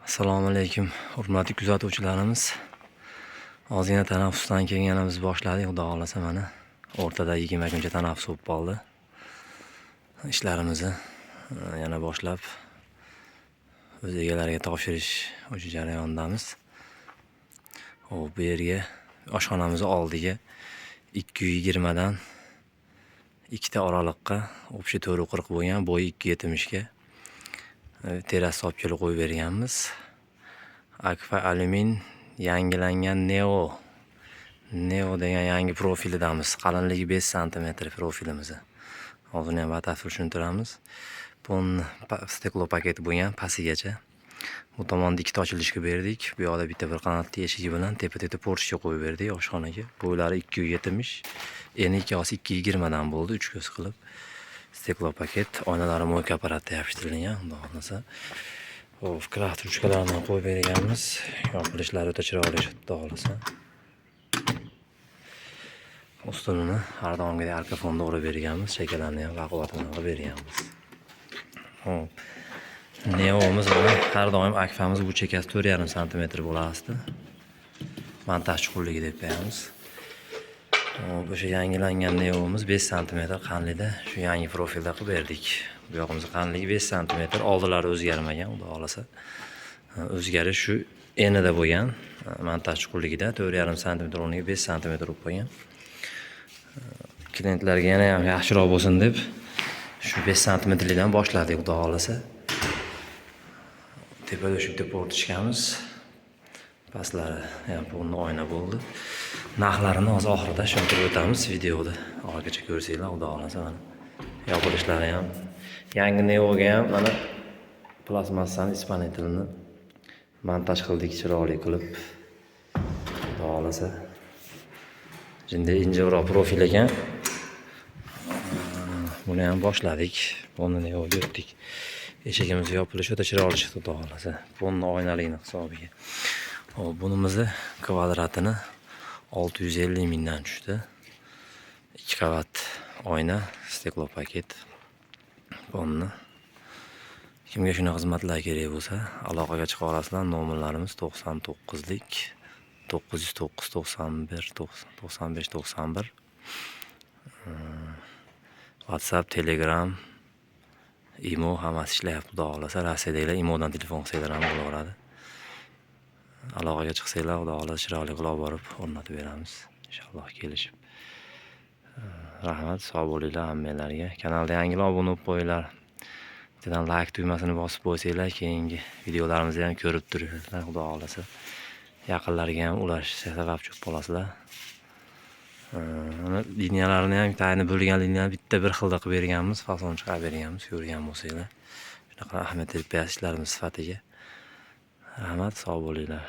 Assalomu alaykum, hurmatli kuzatuvchilarimiz. Ozgina tanaffusdan keyin yana biz boshladik, Xudo xohlasa mana. O'rtada 20 kuncha tanaffus bo'lib qoldi. Ishlarimizni yana boshlab o'z egalariga topshirish o'sha jarayonidamiz. Xo'p, bu yerga oshxonamizni oldiga 220 dan ikkita oraliqqa общий 440 bo'lgan, bo'yi 270 ga terrasa olib kelib qo'yib berganmiz. Akfa alyumin yangilangan Neo. Neo degan yangi profilidamiz. Qalinligi 5 santimetr profilimizni. Hozir uni ham batafsil tushuntiramiz. Buni стеклопакет bo'lgan pastigacha. Bu tomonda ikkita ochilishga berdik. Bu yoqda bitta bir qanotli eshigi bilan tepa-tepa форточка qo'yib berdik oshxonaga. Bo'ylari 270, eni ikkovsi 220 dan bo'ldi, uch ko'z qilib. Стеклопакет, oynalari мойка apparatda yopishtirilgan, Xudo xohlasa. Xo'p, kraft ruchkalarni qo'yib berganmiz. Yopilishlari o'ta chiroyli, Xudo xohlasa. Ustunini har doimgidek arka fonda urib berganmiz, chekkalarni ham baquvvatini qilib berganmiz. Xo'p. Neomiz mana har doim akfamiz bu chekkasi 4,5 santimetr bo'lardi. Montaj chuqurligi deb qo'yamiz. Xo'p, o'sha yangilangan neomiz 5 santimetr qalinlikda shu yangi profilda qilib berdik. Bu yog'imiz qalinligi 5 santimetr, oldilari o'zgarmagan, Xudo xohlasa. O'zgarish shu enida bo'lgan, montaj chuqurligida 4,5 santimetr o'rniga 5 santimetr bo'lib qo'ygan. Klientlarga yana ham yaxshiroq bo'lsin deb shu 5 santimetrlikdan boshladik, Xudo xohlasa. Tepada shu bitta форточка miz. Pastlari ham полный oyna bo'ldi. Narxlarini hozir oxirida tushuntirib o'tamiz videoda. Oxirigacha ko'rsanglar, Xudo xohlasa mana. Yopilishlari ham yangi Neoga ham mana plastmassani исполнитель ni montaj qildik chiroyli qilib. Xudo xohlasa. Jinday injiqroq profil ekan. Buni ham boshladik. Buni yo'q o'tdik. Eshigimiz yopilishi o'ta chiroyli chiqdi, Xudo xohlasa. Buni oynalikni hisobiga. Xo'p, bunimizni kvadratini 650 mingdan tushdi. Ikki qavat oyna, стеклопакет. Bonni kimga shunaqa xizmatlar kerak bo'lsa, aloqaga chiqa olasizlar. Nomerlarimiz 99lik 909 91 95 91. WhatsApp, Telegram, Imo hammasi ishlayapti, Xudo xohlasa. Rossiyadagilar Imodan telefon qilsanglar ham bo'laveradi. Aloqaga chiqsanglar, Xudo xohlasa chiroyli qilib olib borib o'rnatib beramiz. Inshaalloh kelishib. Rahmat, sog' bo'linglar hammanglarga. Kanalda yangilar obuna bo'lib qo'yinglar. Bittadan like tugmasini bosib qo'ysanglar, keyingi videolarimizni ham ko'rib turinglar, Xudo xohlasa. Yaqinlarga ham ulashishga sababchi bo'lib qolasizlar. Mana liniyalarini ham tayini bo'lgan liniyani bitta bir xilda qilib berganmiz, fason chiqarib berganmiz, ko'rgan bo'lsanglar. Shunaqa ahamiyat berib ishlarimiz sifatiga. Rahmat, sog' bo'linglar.